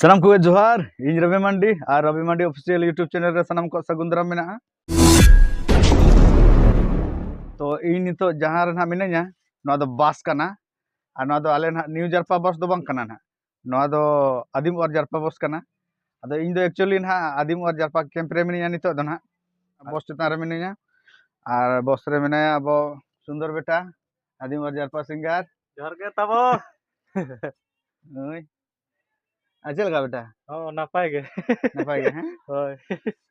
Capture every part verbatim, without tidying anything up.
ᱥᱟᱱᱟᱢ ᱠᱚᱜᱮ ᱡᱚᱦᱟᱨ᱾ ᱤᱧ ᱨᱚᱵᱤ ᱢᱟᱱᱰᱤ ᱟᱨ ᱨᱚᱵᱤ ᱢᱟᱱᱰᱤ ᱚᱯᱷᱤᱥᱤᱭᱟᱞ YouTube ᱪᱮᱱᱮᱞ ᱨᱮ ᱥᱟᱱᱟᱢ ᱠᱚᱣᱟᱜ ᱥᱟᱹᱜᱩᱱ ᱫᱟᱨᱟᱢ ᱢᱮᱱᱟᱜᱼᱟ᱾ ᱛᱚ ᱤᱧ ᱱᱤᱛᱚᱜ ᱡᱟᱦᱟᱸ ᱨᱮ ᱱᱟᱦᱟᱜ ᱢᱤᱱᱟᱹᱧᱟ, ᱱᱚᱣᱟ ᱫᱚ ᱵᱟᱥ ᱠᱟᱱᱟ᱾ ᱟᱨ ᱱᱚᱣᱟ ᱫᱚ ᱟᱞᱮ ᱱᱟᱦᱟᱜ ᱱᱤᱭᱩ ᱡᱟᱨᱯᱟ ᱵᱟᱥ ᱫᱚ ᱵᱟᱝ ᱠᱟᱱᱟ ᱱᱟᱦᱟᱜ, ᱱᱚᱣᱟ ᱫᱚ ᱟᱹᱫᱤᱢ ᱚᱣᱟᱨ ᱡᱟᱨᱯᱟ ᱵᱟᱥ ᱠᱟᱱᱟ᱾ ᱟᱫᱚ ᱤᱧ ᱫᱚ ᱮᱠᱪᱩᱭᱮᱞᱤ ᱱᱟᱦᱟᱜ ᱟᱹᱫᱤᱢ ᱚᱣᱟᱨ ᱡᱟᱨᱯᱟ ᱠᱮᱢᱯ ᱨᱮ ᱢᱤᱱᱟᱹᱧᱟ ᱱᱤᱛᱚᱜ ᱫᱚ ᱱᱟᱦᱟᱜ᱾ ᱵᱚᱥ ᱪᱮᱛᱟᱱ ᱨᱮ ᱢᱤᱱᱟᱹᱧᱟ᱾ ᱟᱨ ᱵᱚᱥ ᱨᱮ ᱢᱮᱱᱟᱭᱟ ᱟᱵᱚ ᱥᱩᱱᱫᱚᱨ ᱵᱮᱴᱟ, ᱟᱹᱫᱤᱢ ᱚᱣᱟᱨ ᱡᱟᱨᱯᱟ ᱥᱤᱝᱜᱟᱨ᱾ ᱡᱚᱦᱟᱨ ᱜᱮ ᱛᱟᱵᱚ᱾ ᱦᱳᱭ᱾ ᱟᱨ ᱪᱮᱫ ᱞᱮᱠᱟ ᱵᱮᱴᱟ? ᱦᱚᱸ, ᱱᱟᱯᱟᱭ ᱜᱮ᱾ ᱱᱟᱯᱟᱭ ᱜᱮ, ᱦᱮᱸ? ᱦᱳᱭ᱾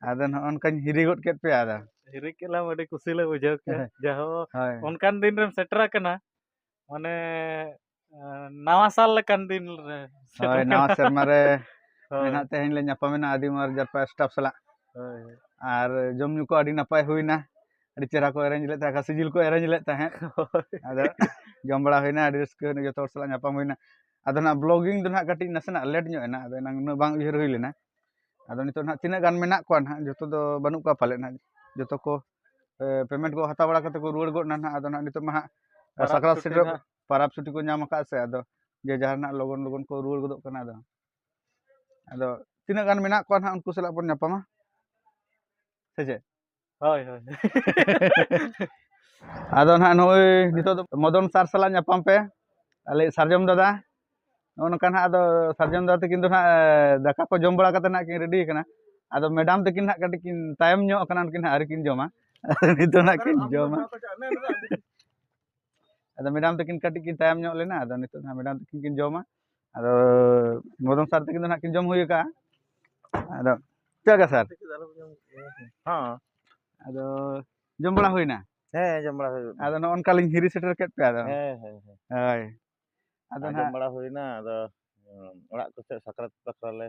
ᱟᱫᱚ ᱱᱚᱜᱼᱚ ᱱᱚᱝᱠᱟᱧ ᱦᱤᱨᱤ ᱜᱚᱫ ᱠᱮᱫ ᱯᱮᱭᱟ ᱟᱫᱚ᱾ ᱦᱤᱨᱤ ᱠᱮᱫ ᱞᱮᱢ, ᱟᱹᱰᱤ ᱠᱩᱥᱤ ᱞᱮ ᱵᱩᱡᱷᱟᱹᱣ ᱠᱮᱫᱼᱟ᱾ ᱡᱟᱦᱳ, ᱦᱳᱭ᱾ ᱚᱱᱠᱟᱱ ᱫᱤᱱ ᱨᱮᱢ ᱥᱮᱴᱮᱨ ᱟᱠᱟᱱᱟ, ᱢᱟᱱᱮ, ᱮᱸ, ᱱᱟᱣᱟ ᱥᱟᱞ ᱞᱮᱠᱟᱱ ᱫᱤᱱ ᱨᱮ ᱥᱮᱴᱮᱨ ᱦᱳᱭ, ᱱᱟᱣᱟ ᱟᱠᱟᱱᱟ᱾ ᱥᱮᱨᱢᱟ ᱨᱮ ᱦᱳᱭ᱾ ᱱᱟᱦᱟᱜ ᱛᱮᱦᱮᱧ ᱞᱮ ᱧᱟᱯᱟᱢᱮᱱᱟ ᱟᱹᱫᱤᱢ ᱚᱣᱟᱨ ᱡᱟᱨᱯᱟ staff ᱥᱟᱞᱟᱜ᱾ ᱦᱳᱭ, ᱦᱳᱭ᱾ ᱟᱨ ᱡᱚᱢ ᱧᱩ ᱠᱚ ᱟᱹᱰᱤ ᱱᱟᱯᱟᱭ ᱦᱩᱭᱱᱟ, ᱟᱹᱰᱤ ᱪᱮᱦᱨᱟ ᱠᱚ arrange ᱞᱮᱫ ᱛᱟᱦᱮᱸᱫ, ᱠᱷᱟᱹᱥᱤ ᱡᱤᱞ ᱠᱚ arrange ᱞᱮᱫ ᱛᱟᱦᱮᱸᱫ᱾ ᱦᱳᱭ᱾ ᱟᱫᱚ ᱡᱚᱢ ᱵᱟᱲᱟ ᱦᱩᱭᱱᱟ, ᱟᱹᱰᱤ ᱨᱟᱹᱥᱠᱟᱹ ᱦᱩᱭᱱᱟ, ᱡᱚᱛᱚ ᱦᱚᱲ ᱥᱟᱞᱟᱜ ᱧᱟᱯᱟᱢ ᱦᱩᱭᱱᱟ᱾ ᱟᱫᱚ ᱱᱟᱦᱟᱜ vlogging ᱫᱚ ᱱᱟᱦᱟᱜ ᱠᱟᱹᱴᱤᱡ ᱱᱟᱥᱮᱱᱟᱜ late ᱧᱚᱜ ᱮᱱᱟ, ᱟᱫᱚ ᱮᱱᱟᱝ ᱩᱱᱟᱹᱜ ᱵᱟᱝ ᱩᱭᱦᱟᱹᱨ ᱦᱩᱭ ᱞᱮᱱᱟ᱾ ᱟᱫᱚ ᱱᱤᱛᱚᱜ ᱱᱟᱦᱟᱜ ᱛᱤᱱᱟᱹᱜ ᱜᱟᱱ ᱢᱮᱱᱟᱜ ᱠᱚᱣᱟ ᱱᱟᱦᱟᱜ, ᱡᱚᱛᱚ ᱫᱚ ᱵᱟᱹᱱᱩᱜ ᱠᱚᱣᱟ ᱯᱟᱞᱮᱫ ᱱᱟᱦᱟᱜ, ᱡᱚᱛᱚ ᱠᱚ, ᱮ, payment ᱠᱚ ᱦᱟᱛᱟᱣ ᱵᱟᱲᱟ ᱠᱟᱛᱮ ᱠᱚ ᱨᱩᱣᱟᱹᱲ ᱜᱚᱫ ᱱᱟ ᱱᱟᱦᱟᱜ᱾ ᱟᱫᱚ ᱱᱟᱦᱟᱜ ᱱᱤᱛᱚᱜ ᱢᱟ ᱦᱟᱸᱜ ᱯᱟᱨᱟᱵᱽ ᱥᱟᱠᱨᱟᱛ ᱪᱷᱩᱴᱤ ᱥᱮᱴᱮᱨᱚᱜ, ᱱᱟᱦᱟᱜ᱾ ᱯᱟᱨᱟᱵᱽ ᱪᱷᱩᱴᱤ ᱠᱚ ᱧᱟᱢ ᱟᱠᱟᱫ ᱥᱮ, ᱟᱫᱚ ᱡᱮ ᱡᱟᱦᱟᱸ ᱱᱟᱦᱟᱜ ᱞᱚᱜᱚᱱ ᱞᱚᱜᱚᱱ ᱠᱚ ᱨᱩᱣᱟᱹᱲ ᱜᱚᱫᱚᱜ ᱠᱟᱱᱟ᱾ ᱟᱫᱚ, ᱟᱫᱚ ᱛᱤᱱᱟᱹᱜ ᱜᱟᱱ ᱢᱮᱱᱟᱜ ᱠᱚᱣᱟ ᱱᱟᱦᱟᱜ ᱩᱱᱠᱩ ᱥᱟᱞᱟᱜ ᱵᱚᱱ ᱧᱟᱯᱟᱢᱟ, ᱥᱮ ᱪᱮᱫ? ᱦᱳᱭ, ᱦᱳᱭ᱾ ᱟᱫᱚ ᱱᱟᱦᱟᱜ ᱱᱚᱜᱼᱚᱭ ᱱᱤᱛᱚᱜ ᱫᱚ ᱢᱚᱫᱚᱱ ᱥᱟᱨ ᱥᱟᱞᱟᱜ ᱧᱟᱯᱟᱢ ᱯᱮ, ᱟᱞᱮ ᱥᱟᱨᱡᱚᱢ ᱫᱟᱫᱟ᱾ ᱱᱚᱜᱼᱚ ᱱᱚᱝᱠᱟ ᱱᱟᱦᱟᱜ ᱟᱫᱚ ᱥᱟᱨᱡᱚᱢ ᱫᱟᱫᱟ ᱛᱟᱹᱠᱤᱱ ᱫᱚ ᱱᱟᱦᱟᱜ, ᱮ, ᱫᱟᱠᱟ ᱠᱚ ᱡᱚᱢ ᱵᱟᱲᱟ ᱠᱟᱛᱮ ᱱᱟᱦᱟᱜ ᱠᱤᱱ ready ᱟᱠᱟᱱᱟ᱾ ᱟᱫᱚ madam ᱛᱟᱹᱠᱤᱱ ᱱᱟᱦᱟᱜ ᱠᱟᱹᱴᱤᱡ ᱠᱤᱱ ᱛᱟᱭᱚᱢ ᱧᱚᱜ ᱟᱠᱟᱱᱟ, ᱩᱱᱠᱤᱱ ᱱᱟᱦᱟᱜ ᱟᱹᱣᱨᱤ ᱠᱤᱱ ᱡᱚᱢᱟ᱾ ᱱᱤᱛᱚᱜ ᱱᱟᱦᱟᱜ ᱠᱤᱱ ᱡᱚᱢᱟ᱾ ᱟᱫᱚ madam ᱛᱟᱹᱠᱤᱱ ᱠᱟᱹᱴᱤᱡ ᱠᱤᱱ ᱛᱟᱭᱚᱢ ᱧᱚᱜ ᱞᱮᱱᱟ, ᱟᱫᱚ ᱱᱤᱛᱚᱜ ᱫᱚ ᱦᱟᱸᱜ madam ᱛᱟᱹᱠᱤᱱ ᱠᱤᱱ ᱡᱚᱢᱟ᱾ ᱟᱫᱚ ᱢᱚᱫᱚᱱ ᱥᱟᱨ ᱛᱟᱹᱠᱤᱱ ᱫᱚ ᱱᱟᱦᱟᱜ ᱠᱤᱱ ᱡᱚᱢ ᱦᱩᱭ ᱟᱠᱟᱜᱼᱟ᱾ ᱟᱫᱚ ᱪᱮᱫ ᱞᱮᱠᱟ ᱥᱟᱨ? ᱦᱚᱸ᱾ ᱟᱫᱚ ᱡᱚᱢ ᱵᱟᱲᱟ ᱦᱩᱭᱱᱟ? ᱦᱮᱸ, ᱡᱚᱢ ᱵᱟᱲᱟ ᱦᱩᱭ ᱟᱠᱟᱱᱟ᱾ ᱟᱫᱚ ᱱᱚᱜᱼᱚ ᱱᱚᱝᱠᱟ ᱞᱤᱧ ᱦᱤᱨᱤ ᱥᱮᱴᱮᱨ ᱠᱮᱫ ᱯᱮᱭᱟ ᱟᱫᱚ᱾ ᱦᱮᱸ, ᱦᱮᱸ, ᱦᱮᱸ᱾ ᱦᱳᱭ᱾ ᱟᱫᱚ ᱟᱨ ᱡᱚᱢ ᱱᱟᱦᱟᱜ ᱵᱟᱲᱟ ᱦᱩᱭᱱᱟ, ᱟᱫᱚ, ᱩᱸ, ᱚᱲᱟᱜ ᱠᱚᱥᱮᱫ ᱥᱟᱠᱨᱟᱛ ᱵᱟᱠᱷᱨᱟ ᱞᱮ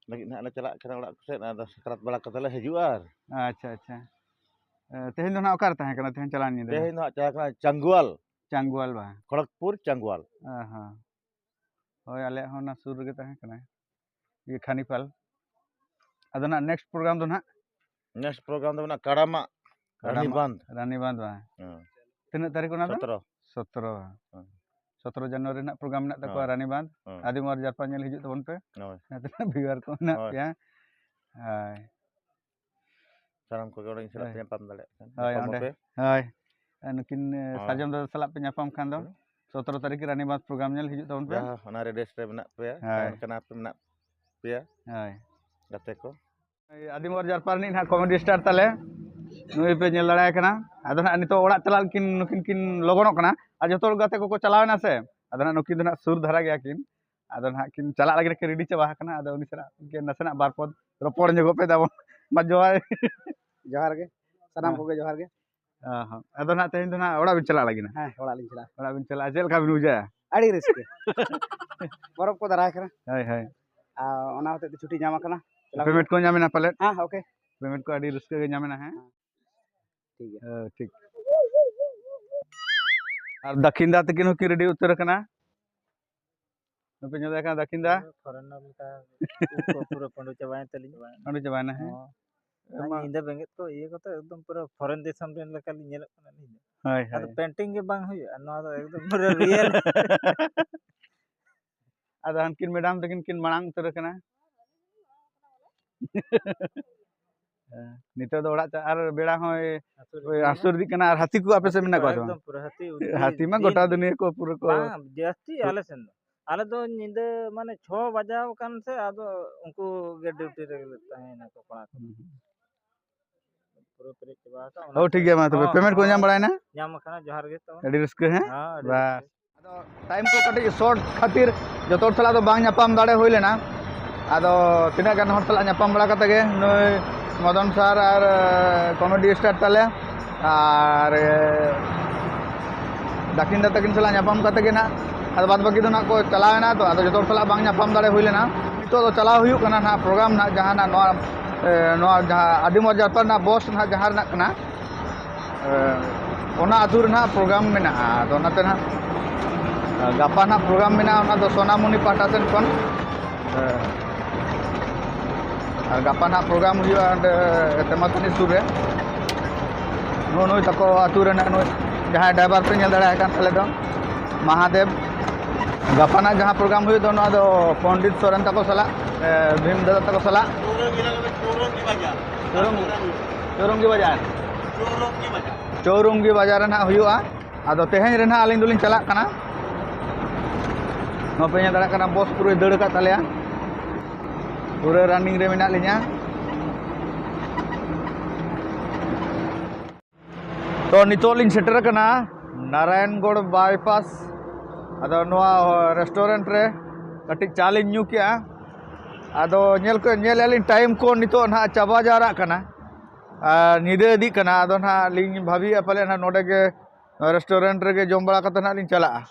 ᱞᱟᱹᱜᱤᱫ ᱱᱟᱦᱟᱜ ᱞᱮ ᱪᱟᱞᱟᱜ ᱠᱟᱱᱟ ᱚᱲᱟᱜ ᱠᱚᱥᱮᱫ, ᱟᱫᱚ ᱥᱟᱠᱨᱟᱛ ᱵᱟᱲᱟ ᱠᱟᱛᱮ ᱞᱮ ᱦᱤᱡᱩᱜᱼᱟ᱾ ᱟᱨ ᱟᱪᱪᱷᱟ, ᱟᱪᱪᱷᱟ᱾ ᱮ, ᱛᱮᱦᱮᱧ ᱫᱚ ᱱᱟᱦᱟᱜ ᱚᱠᱟᱨᱮ ᱛᱟᱦᱮᱸ ᱠᱟᱱᱟ ᱛᱮᱦᱮᱧ ᱪᱟᱞᱟᱣᱮᱱ ᱧᱤᱫᱟᱹ? ᱛᱮᱦᱮᱧ ᱫᱚ ᱦᱟᱸᱜ ᱛᱟᱦᱮᱸ ᱠᱟᱱᱟ ᱪᱟᱝᱜᱩᱣᱟᱞ᱾ ᱪᱟᱝᱜᱩᱣᱟᱞ ᱵᱟ? ᱠᱷᱚᱲᱚᱜᱽᱯᱩᱨ ᱪᱟᱝᱜᱩᱣᱟᱞ᱾ ᱚ ᱦᱚᱸ᱾ ᱦᱳᱭ, ᱟᱞᱮᱭᱟᱜ ᱦᱚᱸ ᱚᱱᱟ ᱥᱩᱨ ᱨᱮᱜᱮ ᱛᱟᱦᱮᱸ ᱠᱟᱱᱟ, ᱤᱭᱟᱹ, ᱠᱷᱟᱱᱤᱯᱟᱞ᱾ ᱟᱫᱚ ᱱᱟᱦᱟᱜ next program ᱫᱚ ᱱᱟᱦᱟᱜ? Next program ᱫᱚ ᱢᱮᱱᱟᱜᱼᱟ ᱠᱟᱲᱟᱢᱟᱜ ᱠᱟᱲᱟᱢᱟᱜ ᱨᱟᱱᱤᱵᱟᱸᱫᱷ᱾ ᱨᱟᱱᱤᱵᱟᱸᱫᱷ ᱵᱟ? ᱦᱮᱸ᱾ ᱛᱤᱱᱟᱹᱜ ᱛᱟᱹᱨᱤᱠᱷ ᱚᱱᱟ ᱫᱚ? ᱥᱚᱛᱨᱚ᱾ ᱥᱚᱛᱨᱚ᱾ ᱦᱮᱸ᱾ ᱥᱚᱛᱨᱚ ᱡᱟᱱᱩᱣᱟᱨᱤ ᱨᱮᱱᱟᱜ ᱯᱨᱳᱜᱨᱟᱢ ᱢᱮᱱᱟᱜ ᱛᱟᱠᱚᱣᱟ ᱦᱳᱭ᱾ ᱨᱟᱱᱤᱵᱟᱸᱫᱷ᱾ ᱦᱮᱸ᱾ ᱟᱹᱫᱤᱢ ᱚᱣᱟᱨ ᱡᱟᱨᱯᱟ ᱧᱮᱞ ᱦᱤᱡᱩᱜ ᱛᱟᱵᱚᱱ ᱯᱮ᱾ ᱦᱳᱭ᱾ ᱡᱟᱦᱟᱸ ᱛᱤᱱᱟᱹᱜ ᱵᱷᱤᱭᱩᱣᱟᱨ ᱠᱚ ᱢᱮᱱᱟᱜ ᱦᱳᱭ᱾ ᱯᱮᱭᱟ᱾ ᱦᱳᱭ᱾ ᱥᱟᱱᱟᱢ ᱠᱚᱜᱮ ᱚᱸᱰᱮ ᱤᱧ ᱥᱟᱞᱟᱜ ᱯᱮ ᱦᱳᱭ᱾ ᱧᱟᱯᱟᱢ ᱫᱟᱲᱮᱭᱟᱜ ᱠᱷᱟᱱ ᱦᱳᱭ, ᱧᱟᱯᱟᱢ ᱚᱸᱰᱮ᱾ ᱟᱯᱮ᱾ ᱦᱳᱭ᱾ ᱟᱨ ᱱᱩᱠᱤᱱ, ᱮ, ᱦᱳᱭ᱾ ᱥᱟᱨᱡᱚᱢ ᱫᱟᱫᱟ ᱥᱟᱞᱟᱜ ᱯᱮ ᱧᱟᱯᱟᱢ ᱠᱷᱟᱱ ᱫᱚ, ᱦᱩᱸ᱾ ᱥᱚᱛᱨᱚ ᱛᱟᱹᱨᱤᱠᱷ ᱨᱟᱱᱤᱵᱟᱸᱫᱷ ᱯᱨᱳᱜᱨᱟᱢ ᱧᱮᱞ ᱦᱤᱡᱩᱜ ᱛᱟᱵᱚᱱ ᱯᱮ᱾ ᱡᱟᱦᱟᱸ ᱚᱱᱟ ᱨᱮ ᱰᱮᱥ ᱨᱮ ᱢᱮᱱᱟᱜ ᱯᱮᱭᱟ, ᱦᱳᱭ᱾ ᱛᱟᱦᱮᱱ ᱠᱟᱱᱟ ᱯᱮ, ᱢᱮᱱᱟᱜ ᱯᱮᱭᱟ᱾ ᱦᱳᱭ᱾ ᱜᱟᱛᱮ ᱠᱚ᱾ ᱟᱹᱫᱤᱢ ᱚᱣᱟᱨ ᱡᱟᱨᱯᱟ ᱨᱤᱱᱤᱡ ᱱᱟᱦᱟᱜ ᱠᱚᱢᱮᱰᱤ ᱥᱴᱟᱨ ᱛᱟᱞᱮ, ᱱᱩᱭ ᱯᱮ ᱧᱮᱞ ᱫᱟᱲᱮᱭᱟᱭ ᱠᱟᱱᱟ᱾ ᱟᱫᱚ ᱱᱟᱦᱟᱜ ᱱᱤᱛᱚᱜ ᱚᱲᱟᱜ ᱪᱟᱞᱟᱜ ᱠᱤᱱ, ᱱᱩᱠᱤᱱ ᱠᱤᱱ ᱞᱚᱜᱚᱱᱚᱜ ᱠᱟᱱᱟ᱾ ᱟᱨ ᱡᱚᱛᱚ ᱦᱚᱲ ᱜᱟᱛᱮ ᱠᱚᱠᱚ ᱪᱟᱞᱟᱣ ᱮᱱᱟ ᱥᱮ, ᱟᱫᱚ ᱱᱟᱦᱟᱜ ᱱᱩᱠᱤᱱ ᱫᱚ ᱱᱟᱦᱟᱜ ᱥᱩᱨ ᱫᱷᱟᱨᱟ ᱜᱮᱭᱟ ᱠᱤᱱ᱾ ᱟᱫᱚ ᱱᱟᱦᱟᱜ ᱠᱤᱱ ᱪᱟᱞᱟᱜ ᱞᱟᱹᱜᱤᱫ ᱠᱤᱱ ᱨᱮᱰᱤ ᱪᱟᱵᱟ ᱟᱠᱟᱱᱟ᱾ ᱟᱫᱚ ᱩᱱᱤ ᱥᱟᱞᱟᱜ ᱜᱮ ᱱᱟᱥᱮᱱᱟᱜ ᱵᱟᱨ ᱯᱚᱫ ᱨᱚᱯᱚᱲ ᱧᱚᱜᱚᱜ ᱯᱮ ᱛᱟᱵᱚᱱ᱾ ᱢᱟ ᱡᱚᱦᱟᱨ᱾ ᱡᱚᱦᱟᱨ ᱜᱮ, ᱥᱟᱱᱟᱢ ᱦᱮᱸ᱾ ᱠᱚᱜᱮ ᱡᱚᱦᱟᱨ ᱜᱮ᱾ ᱚ ᱦᱚᱸ᱾ ᱟᱫᱚ ᱱᱟᱦᱟᱜ ᱛᱮᱦᱮᱧ ᱫᱚ ᱱᱟᱦᱟᱜ ᱚᱲᱟᱜ ᱵᱤᱱ ᱪᱟᱞᱟᱜ ᱞᱟᱹᱜᱤᱫ ᱱᱟᱦᱟᱜ? ᱦᱮᱸ, ᱚᱲᱟᱜ ᱞᱤᱧ ᱪᱟᱞᱟᱜᱼᱟ᱾ ᱚᱲᱟᱜ ᱵᱤᱱ ᱪᱟᱞᱟᱜᱼᱟ, ᱪᱮᱫ ᱞᱮᱠᱟ ᱵᱤᱱ ᱵᱩᱡᱷᱟᱹᱣᱟ? ᱟᱹᱰᱤ ᱨᱟᱹᱥᱠᱟᱹ᱾ ᱯᱚᱨᱚᱵᱽ ᱠᱚ ᱫᱟᱨᱟᱭ ᱠᱟᱱᱟ᱾ ᱦᱳᱭ, ᱦᱳᱭ᱾ ᱟᱨ ᱚᱱᱟ ᱦᱚᱛᱮᱡ ᱛᱮ ᱪᱷᱩᱴᱤ ᱧᱟᱢ ᱟᱠᱟᱱᱟ᱾ ᱪᱟᱞᱟᱣ ᱯᱮᱢᱮᱱᱴ ᱦᱩᱭᱩᱜᱼᱟ᱾ ᱠᱚ ᱧᱟᱢ ᱮᱱᱟ ᱯᱟᱞᱮᱫ? ᱦᱮᱸ, ᱳᱠᱮ᱾ ᱯᱮᱢᱮᱱᱴ ᱠᱚ ᱟᱹᱰᱤ ᱨᱟᱹᱥᱠᱟᱹ ᱜᱮ ᱧᱟᱢ ᱮᱱᱟ, ᱦᱮᱸ? ᱦᱮᱸ, ᱴᱷᱤᱠ ᱜᱮᱭᱟ᱾ ᱦᱮᱸ, ᱴᱷᱤᱠ᱾ ᱟᱨ ᱫᱟᱹᱠᱷᱤᱱ ᱫᱟ ᱛᱟᱹᱠᱤᱱ ᱦᱚᱸᱠᱤᱱ ᱨᱮᱰᱤ ᱩᱛᱟᱹᱨ ᱟᱠᱟᱱᱟ᱾ ᱱᱩᱠᱩ ᱧᱮᱞ ᱫᱟᱲᱮᱭᱟᱜ ᱠᱟᱱᱟ ᱫᱟᱹᱠᱷᱤᱱ ᱫᱟ᱾ ᱯᱩᱨᱟᱹ ᱯᱷᱚᱨᱮᱱᱟᱨ ᱞᱮᱠᱟ ᱩᱵ ᱠᱚ ᱯᱩᱨᱟᱹ ᱯᱟᱺᱰᱩ ᱪᱟᱵᱟᱭᱮᱱ ᱛᱟᱹᱞᱤᱧᱟ᱾ ᱯᱟᱺᱰᱩ ᱪᱟᱵᱟᱭᱮᱱᱟ, ᱦᱮᱸ? ᱦᱚᱸ᱾ ᱟᱨ ᱮᱢᱟ- ᱧᱤᱫᱟᱹ ᱵᱮᱸᱜᱮᱫ ᱠᱚ ᱤᱭᱟᱹ ᱠᱚᱛᱮ ᱮᱠᱫᱚᱢ ᱯᱩᱨᱟᱹ ᱯᱷᱚᱨᱮᱱ ᱫᱤᱥᱚᱢ ᱨᱮᱱ ᱞᱮᱠᱟ ᱞᱤᱧ ᱧᱮᱞᱚᱜ ᱠᱟᱱᱟ ᱟᱹᱞᱤᱧ ᱫᱚ᱾ ᱦᱳᱭ, ᱟᱫᱚ ᱦᱳᱭ᱾ ᱯᱮᱱᱴᱤᱝ ᱜᱮ ᱵᱟᱝ ᱦᱩᱭᱩᱜᱼᱟ, ᱱᱚᱣᱟ ᱫᱚ ᱮᱠᱫᱚᱢ ᱯᱩᱨᱟᱹ ᱨᱤᱭᱮᱞ᱾ ᱟᱫᱚ ᱦᱟᱱᱠᱤᱱ ᱢᱮᱰᱟᱢ ᱛᱟᱹᱠᱤᱱ ᱠᱤᱱ ᱢᱟᱲᱟᱝ ᱩᱛᱟᱹᱨ ᱟᱠᱟᱱᱟ᱾ ᱦᱮᱸ, ᱱᱤᱛᱚᱜ ᱫᱚ ᱚᱲᱟᱜ ᱪᱟ-, ᱟᱨ ᱵᱮᱲᱟ ᱦᱚᱸᱭ ᱦᱟᱹᱥᱩᱨ ᱳᱭ ᱤᱫᱤᱭᱮᱱᱟ᱾ ᱦᱟᱹᱥᱩᱨ ᱤᱫᱤᱜ ᱠᱟᱱᱟ᱾ ᱟᱨ ᱦᱟᱹᱛᱤ ᱠᱚ ᱟᱯᱮ ᱥᱮᱫ ᱦᱟᱹᱛᱤ ᱢᱮᱱᱟᱜ ᱠᱚ ᱠᱚᱣᱟ ᱥᱮ ᱵᱟᱝ? ᱮᱠᱫᱚᱢ ᱯᱩᱨᱟᱹ ᱦᱟᱹᱛᱤ ᱩᱰᱩᱠ ᱦᱟᱹᱛᱤ ᱢᱟ ᱫᱤᱱ ᱜᱚᱴᱟ ᱜᱮ᱾ ᱫᱩᱱᱤᱭᱟᱹ ᱠᱚ ᱯᱩᱨᱟᱹ ᱠᱚ ᱵᱟᱝ, ᱡᱟᱹᱥᱛᱤ ᱟᱞᱮ ᱥᱮᱱ ᱫᱚ᱾ ᱟᱞᱮ ᱫᱚ ᱧᱤᱫᱟᱹ ᱢᱟᱱᱮ ᱪᱷᱚ ᱵᱟᱡᱟᱣ ᱟᱠᱟᱱ ᱥᱮ ᱟᱫᱚ ᱩᱱᱠᱩ ᱜᱮ ᱰᱤᱭᱩᱴᱤ ᱨᱮᱜᱮ ᱞᱮ ᱛᱟᱦᱮᱸᱭᱮᱱᱟ ᱠᱚ ᱠᱚᱲᱟ ᱠᱚ᱾ ᱦᱩᱸ, ᱦᱩᱸ᱾ ᱯᱩᱨᱟᱹ ᱯᱮᱨᱮᱡ ᱪᱟᱵᱟ ᱟᱠᱟᱱ᱾ ᱚᱱᱟ ᱦᱳ, ᱠᱚ ᱴᱷᱤᱠ ᱜᱮᱭᱟ, ᱢᱟ ᱛᱚᱵᱮ ᱦᱚᱸ, ᱯᱮᱢᱮᱱᱴ ᱠᱚ ᱦᱚᱸ᱾ ᱧᱟᱢ ᱵᱟᱲᱟᱭᱮᱱᱟ? ᱧᱟᱢ ᱟᱠᱟᱱᱟ, ᱡᱚᱦᱟᱨ ᱜᱮ ᱛᱟᱵᱚᱱ᱾ ᱟᱹᱰᱤ ᱨᱟᱹᱥᱠᱟᱹ, ᱦᱮᱸ? ᱦᱮᱸ, ᱟᱹᱰᱤ ᱵᱟᱥ᱾ ᱨᱟᱹᱥᱠᱟᱹ᱾ ᱟᱫᱚ ᱴᱟᱭᱤᱢ ᱠᱚ ᱠᱟᱹᱴᱤᱡ ᱥᱚᱨᱴ ᱠᱷᱟᱹᱛᱤᱨ ᱡᱚᱛᱚ ᱦᱚᱲ ᱥᱟᱞᱟᱜ ᱫᱚ ᱵᱟᱝ ᱧᱟᱯᱟᱢ ᱫᱟᱲᱮ ᱦᱩᱭ ᱞᱮᱱᱟ᱾ ᱟᱫᱚ ᱛᱤᱱᱟᱹᱜ ᱜᱟᱱ ᱦᱚᱲ ᱥᱟᱞᱟᱜ ᱧᱟᱯᱟᱢ ᱵᱟᱲᱟ ᱠᱟᱛᱮ ᱜᱮ ᱱᱩᱭ ᱢᱚᱫᱚᱱ ᱥᱟᱨ ᱟᱨ, ᱮ, ᱠᱚᱢᱮᱰᱤ ᱥᱴᱟᱨ ᱛᱟᱞᱮ ᱟᱨ, ᱮ, ᱫᱟᱹᱠᱷᱤᱱ ᱫᱟ ᱛᱟᱹᱠᱤᱱ ᱥᱟᱞᱟᱜ ᱧᱟᱯᱟᱢ ᱠᱟᱛᱮ ᱜᱮ ᱱᱟᱜ, ᱟᱫᱚ ᱵᱟᱫ ᱵᱟᱹᱠᱤ ᱫᱚ ᱱᱟᱜ ᱠᱚ ᱪᱟᱞᱟᱣ ᱮᱱᱟ᱾ ᱛᱚ ᱟᱫᱚ ᱡᱚᱛᱚ ᱦᱚᱲ ᱥᱟᱞᱟᱜ ᱵᱟᱝ ᱧᱟᱯᱟᱢ ᱫᱟᱲᱮ ᱦᱩᱭ ᱞᱮᱱᱟ᱾ ᱱᱤᱛᱚᱜ ᱫᱚ ᱪᱟᱞᱟᱣ ᱦᱩᱭᱩᱜ ᱠᱟᱱᱟ ᱱᱟᱜ ᱯᱨᱳᱜᱨᱟᱢ ᱱᱟᱜ ᱡᱟᱦᱟᱸ ᱱᱟᱜ ᱱᱚᱣᱟ, ᱮ, ᱱᱚᱣᱟ ᱡᱟᱦᱟᱸ ᱟᱹᱫᱤᱢ ᱚᱣᱟᱨ ᱡᱟᱨᱯᱟ ᱨᱮᱱᱟᱜ ᱵᱚᱥ ᱱᱟᱜ ᱡᱟᱦᱟᱸ ᱨᱮᱱᱟᱜ ᱠᱟᱱᱟ, ᱮ, ᱚᱱᱟ ᱟᱹᱛᱩ ᱨᱮ ᱱᱟᱜ ᱯᱨᱳᱜᱨᱟᱢ ᱢᱮᱱᱟᱜᱼᱟ᱾ ᱟᱫᱚ ᱚᱱᱟᱛᱮ ᱱᱟᱜ, ᱮ, ᱜᱟᱯᱟ ᱱᱟᱜ ᱯᱨᱳᱜᱨᱟᱢ ᱢᱮᱱᱟᱜᱼᱟ, ᱚᱱᱟ ᱫᱚ ᱥᱳᱱᱟᱢᱩᱱᱤ ᱯᱟᱦᱴᱟ ᱥᱮᱱ ᱠᱷᱚᱱ᱾ ᱮ, ᱟᱨ ᱜᱟᱯᱟ ᱱᱟᱜ ᱯᱨᱳᱜᱨᱟᱢ ᱦᱩᱭᱩᱜᱼᱟ ᱚᱸᱰᱮ ᱛᱮᱢᱟᱛᱟᱱᱤ ᱥᱩᱨ ᱨᱮ᱾ ᱱᱩᱜᱼᱩ ᱱᱩᱭ ᱛᱟᱠᱚ ᱟᱹᱛᱩ ᱨᱮ ᱱᱟᱜ ᱱᱩᱭ ᱡᱟᱦᱟᱸᱭ ᱰᱨᱟᱭᱵᱷᱟᱨ ᱯᱮ ᱧᱮᱞ ᱫᱟᱲᱮᱭᱟᱭ ᱠᱟᱱ ᱛᱟᱞᱮ ᱫᱚ, ᱢᱟᱦᱟᱫᱮᱵ᱾ ᱜᱟᱯᱟ ᱱᱟᱜ ᱡᱟᱦᱟᱸ ᱯᱨᱳᱜᱨᱟᱢ ᱦᱩᱭᱩᱜ ᱫᱚ, ᱱᱚᱣᱟ ᱫᱚ ᱯᱚᱱᱰᱤᱛ ᱥᱚᱨᱮᱱ ᱛᱟᱠᱚ ᱥᱟᱞᱟᱜ, ᱮ, ᱵᱷᱤᱢ ᱫᱟᱫᱟ ᱛᱟᱠᱚ ᱥᱟᱞᱟᱜ᱾ ᱪᱳᱨᱚᱝᱜᱤ ᱵᱟᱡᱟᱨ᱾ ᱪᱳᱨᱚᱝᱜᱤ ᱵᱟᱡᱟᱨ᱾ ᱪᱳᱨᱚᱝᱜᱤ ᱵᱟᱡᱟᱨ ᱨᱮ ᱱᱟᱜ ᱦᱩᱭᱩᱜᱼᱟ᱾ ᱟᱫᱚ ᱛᱮᱦᱮᱧ ᱨᱮ ᱱᱟᱜ ᱟᱹᱞᱤᱧ ᱫᱚᱞᱤᱧ ᱪᱟᱞᱟᱜ ᱠᱟᱱᱟ᱾ ᱱᱚᱣᱟ ᱯᱮ ᱧᱮᱞ ᱫᱟᱲᱮᱭᱟᱜ ᱠᱟᱱᱟ, ᱵᱚᱥ ᱯᱩᱨᱟᱹᱭ ᱫᱟᱹᱲ ᱟᱠᱟᱫ ᱛᱟᱞᱮᱭᱟ᱾ ᱯᱩᱨᱟᱹ ᱨᱟᱱᱤᱝ ᱨᱮ ᱢᱮᱱᱟᱜ ᱞᱤᱧᱟ᱾ ᱛᱚ, ᱱᱤᱛᱚᱜ ᱞᱤᱧ ᱥᱮᱴᱮᱨ ᱟᱠᱟᱱᱟ ᱱᱟᱨᱟᱭᱚᱱᱜᱚᱲ ᱵᱟᱭᱯᱟᱥ᱾ ᱟᱫᱚ ᱱᱚᱣᱟ ᱨᱮᱥᱴᱩᱨᱮᱱᱴ ᱨᱮ ᱠᱟᱹᱴᱤᱡ ᱪᱟ ᱞᱤᱧ ᱧᱩ ᱠᱮᱜᱼᱟ᱾ ᱟᱫᱚ ᱧᱮᱞ ᱠᱚ, ᱧᱮᱞᱮᱫᱼᱟ ᱞᱤᱧ, ᱴᱟᱭᱤᱢ ᱠᱚ ᱱᱤᱛᱚᱜ ᱱᱟᱦᱟᱜ ᱪᱟᱵᱟ ᱡᱟᱣᱨᱟᱜ ᱠᱟᱱᱟ ᱟᱨ ᱧᱤᱫᱟᱹ ᱤᱫᱤᱜ ᱠᱟᱱᱟ᱾ ᱟᱫᱚ ᱱᱟᱦᱟᱜ ᱞᱤᱧ ᱵᱷᱟᱹᱵᱤᱭᱮᱫᱼᱟ ᱯᱟᱞᱮ ᱱᱟᱦᱟᱜ ᱱᱚᱰᱮ ᱜᱮ ᱨᱮᱥᱴᱩᱨᱮᱱᱴ ᱨᱮᱜᱮ ᱡᱚᱢ ᱵᱟᱲᱟ ᱠᱟᱛᱮ ᱱᱟᱦᱟᱜ ᱞᱤᱧ ᱪᱟᱞᱟᱜᱼᱟ᱾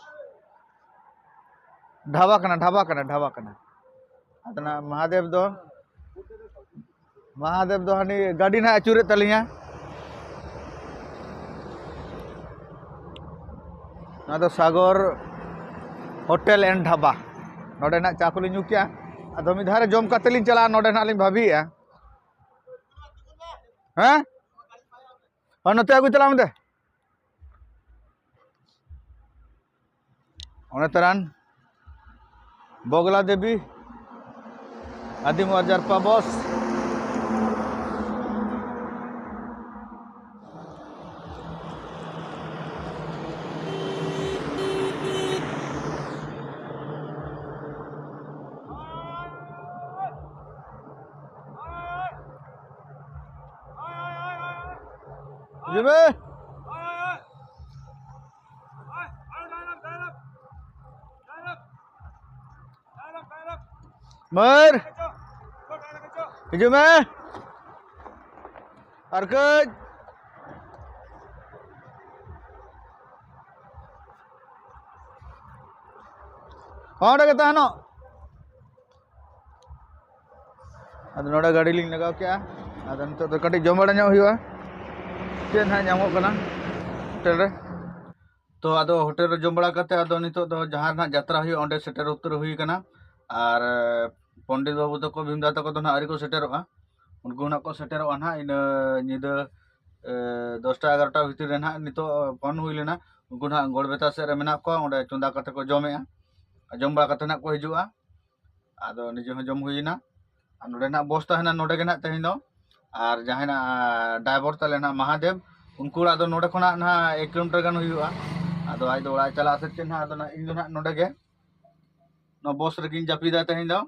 ᱰᱷᱟᱵᱟ ᱠᱟᱱᱟ, ᱰᱷᱟᱵᱟ ᱠᱟᱱᱟ, ᱰᱷᱟᱵᱟ ᱠᱟᱱᱟ᱾ ᱟᱫᱚ ᱱᱟᱦᱟᱜ ᱢᱟᱦᱟᱫᱮᱵ ᱫᱚ, ᱢᱟᱦᱟᱫᱮᱵ ᱫᱚ ᱦᱟᱹᱱᱤ ᱜᱟᱹᱰᱤ ᱱᱟᱦᱟᱜ ᱟᱹᱪᱩᱨᱮᱫ ᱛᱟᱹᱞᱤᱧᱟ᱾ ᱱᱚᱣᱟ ᱫᱚ ᱥᱟᱜᱚᱨ ᱦᱳᱴᱮᱞ ᱮᱱᱰ ᱰᱷᱟᱵᱟ᱾ ᱱᱚᱰᱮ ᱱᱟᱜ ᱪᱟ ᱠᱚᱞᱤᱧ ᱧᱩ ᱠᱮᱜᱼᱟ᱾ ᱟᱫᱚ ᱢᱤᱫ ᱫᱷᱟᱣ ᱨᱮ ᱡᱚᱢ ᱠᱟᱛᱮ ᱞᱤᱧ ᱪᱟᱞᱟᱜᱼᱟ, ᱱᱚᱰᱮ ᱱᱟᱜ ᱞᱤᱧ ᱵᱷᱟᱹᱵᱤᱭᱮᱜᱼᱟ᱾ ᱦᱮᱸ? ᱦᱳᱭ, ᱱᱚᱛᱮ ᱟᱹᱜᱩ ᱪᱟᱞᱟᱜ ᱢᱮ ᱫᱮ᱾ ᱚᱱᱮ ᱛᱟᱨᱟᱱ ᱵᱚᱜᱽᱞᱟ ᱫᱮᱵᱤ, ᱟᱹᱫᱤᱢ ᱚᱣᱟᱨ ᱡᱟᱨᱯᱟ ᱵᱚᱥ᱾ ᱦᱤᱡᱩᱜ ᱢᱮ᱾ ᱢᱟᱹᱨ᱾ ᱦᱤᱡᱩᱜ ᱢᱮ᱾ ᱟᱨ ᱠᱟᱹᱡ᱾ ᱦᱚᱸ, ᱚᱸᱰᱮ ᱜᱮ ᱛᱟᱦᱮᱱᱚᱜ᱾ ᱟᱫᱚ ᱱᱚᱰᱮ ᱜᱟᱹᱰᱤ ᱞᱤᱧ ᱞᱟᱜᱟᱣ ᱠᱮᱜᱼᱟ᱾ ᱟᱫᱚ ᱱᱤᱛᱚᱜ ᱫᱚ ᱠᱟᱹᱴᱤᱡ ᱡᱚᱢ ᱵᱟᱲᱟ ᱧᱚᱜ ᱦᱩᱭᱩᱜᱼᱟ᱾ ᱪᱮᱫ ᱱᱟᱦᱟᱜ ᱧᱟᱢᱚᱜ ᱠᱟᱱᱟ ᱦᱳᱴᱮᱞ ᱨᱮ᱾ ᱛᱚ, ᱟᱫᱚ ᱦᱳᱴᱮᱞ ᱨᱮ ᱡᱚᱢ ᱵᱟᱲᱟ ᱠᱟᱛᱮ, ᱟᱫᱚ ᱱᱤᱛᱚᱜ ᱫᱚ ᱡᱟᱦᱟᱸ ᱨᱮ ᱱᱟᱦᱟᱜ ᱡᱟᱛᱨᱟ ᱦᱩᱭᱩᱜᱼᱟ, ᱚᱸᱰᱮ ᱥᱮᱴᱮᱨ ᱩᱛᱟᱹᱨ ᱦᱩᱭ ᱠᱟᱱᱟ᱾ ᱟᱨ, ᱮ, ᱯᱚᱱᱰᱤᱛ ᱵᱟᱹᱵᱩ ᱛᱟᱠᱚ, ᱵᱷᱤᱢ ᱫᱟᱫᱟ ᱛᱟᱠᱚ ᱫᱚ ᱱᱟᱦᱟᱜ ᱟᱹᱣᱨᱤ ᱠᱚ ᱥᱮᱴᱮᱨᱚᱜᱼᱟ᱾ ᱩᱱᱠᱩ ᱱᱟᱦᱟᱜ ᱠᱚ ᱥᱮᱴᱮᱨᱚᱜᱼᱟ ᱱᱟᱦᱟᱜ ᱤᱱᱟᱹ ᱧᱤᱫᱟᱹ, ᱮ, ᱫᱚᱥᱴᱟ ᱮᱜᱟᱨᱚᱴᱟ ᱵᱷᱤᱛᱤᱨ ᱨᱮ ᱱᱟᱦᱟᱜ᱾ ᱱᱤᱛᱚᱜ ᱯᱷᱳᱱ ᱦᱩᱭ ᱞᱮᱱᱟ, ᱩᱱᱠᱩ ᱱᱟᱦᱟᱜ ᱜᱚᱲᱵᱮᱛᱟ ᱥᱮᱫ ᱨᱮ ᱢᱮᱱᱟᱜ ᱠᱚᱣᱟ, ᱚᱸᱰᱮ ᱪᱚᱸᱫᱟ ᱠᱟᱛᱮ ᱠᱚ ᱡᱚᱢᱮᱜᱼᱟ᱾ ᱟᱨ ᱡᱚᱢ ᱵᱟᱲᱟ ᱠᱟᱛᱮ ᱱᱟᱦᱟᱜ ᱠᱚ ᱦᱤᱡᱩᱜᱼᱟ᱾ ᱟᱫᱚ ᱱᱤᱡᱮ ᱦᱚᱸ ᱡᱚᱢ ᱦᱩᱭᱮᱱᱟ᱾ ᱟᱨ ᱱᱚᱰᱮ ᱱᱟᱦᱟᱜ ᱵᱚᱥ ᱛᱟᱦᱮᱱᱟ, ᱱᱚᱰᱮ ᱜᱮ ᱱᱟᱦᱟᱜ ᱛᱮᱦᱮᱧ ᱫᱚ᱾ ᱟᱨ ᱡᱟᱦᱟᱸᱭ ᱱᱟᱦᱟᱜ ᱰᱟᱭᱵᱚᱨ ᱛᱟᱞᱮ ᱱᱟᱦᱟᱜ ᱢᱟᱦᱟᱫᱮᱵ, ᱩᱱᱠᱩ ᱚᱲᱟᱜ ᱫᱚ ᱱᱚᱰᱮ ᱠᱷᱚᱱᱟᱜ ᱱᱟᱦᱟᱜ ᱮᱠ ᱠᱤᱞᱳᱢᱤᱴᱟᱨ ᱜᱟᱱ ᱦᱩᱭᱩᱜᱼᱟ᱾ ᱟᱫᱚ ᱟᱡ ᱫᱚ ᱚᱲᱟᱜ ᱮ ᱪᱟᱞᱟᱜᱼᱟ ᱥᱮ ᱪᱮᱫ ᱱᱟᱦᱟᱜ, ᱟᱫᱚ ᱱᱟᱦᱟᱜ ᱤᱧ ᱫᱚ ᱱᱟᱦᱟᱜ ᱱᱚᱰᱮ ᱜᱮ ᱱᱚᱣᱟ ᱵᱚᱥ ᱨᱮᱜᱤᱧ ᱡᱟᱹᱯᱤᱫᱟ ᱛᱮᱦᱮᱧ ᱫᱚ᱾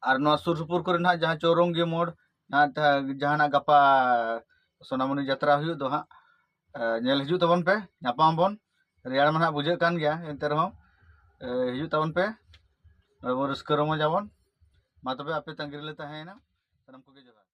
ᱟᱨ ᱱᱚᱣᱟ ᱥᱩᱨ ᱥᱩᱯᱩᱨ ᱠᱚᱨᱮ ᱱᱟᱦᱟᱜ ᱡᱟᱦᱟᱸ ᱪᱳᱣᱨᱚᱝᱜᱤ ᱢᱳᱲ ᱱᱟᱦᱟᱜ ᱛᱟ-, ᱡᱟᱦᱟᱱᱟᱜ ᱜᱟᱯᱟ ᱥᱳᱱᱟᱢᱩᱱᱤ ᱡᱟᱛᱨᱟ ᱦᱩᱭᱩᱜ ᱫᱚ ᱦᱟᱸᱜ, ᱮ, ᱧᱮᱞ ᱦᱤᱡᱩᱜ ᱛᱟᱵᱚᱱ ᱯᱮ, ᱧᱟᱯᱟᱢ ᱟᱵᱚᱱ᱾ ᱨᱮᱭᱟᱲ ᱢᱟ ᱱᱟᱦᱟᱜ ᱵᱩᱡᱷᱟᱹᱜ ᱠᱟᱱ ᱜᱮᱭᱟ, ᱮᱱᱛᱮ ᱨᱮᱦᱚᱸ, ᱮ, ᱦᱤᱡᱩᱜ ᱛᱟᱵᱚᱱ ᱯᱮ, ᱱᱚᱰᱮ ᱵᱚᱱ ᱨᱟᱹᱥᱠᱟᱹ ᱨᱚᱢᱚᱡᱽ ᱟᱵᱚᱱ᱾ ᱢᱟ ᱛᱚᱵᱮ ᱟᱯᱮ ᱛᱟᱺᱜᱤ ᱨᱮᱞᱮ ᱛᱟᱦᱮᱸᱭᱮᱱᱟ᱾ ᱥᱟᱱᱟᱢ ᱠᱚᱜᱮ ᱡᱚᱦᱟᱨ᱾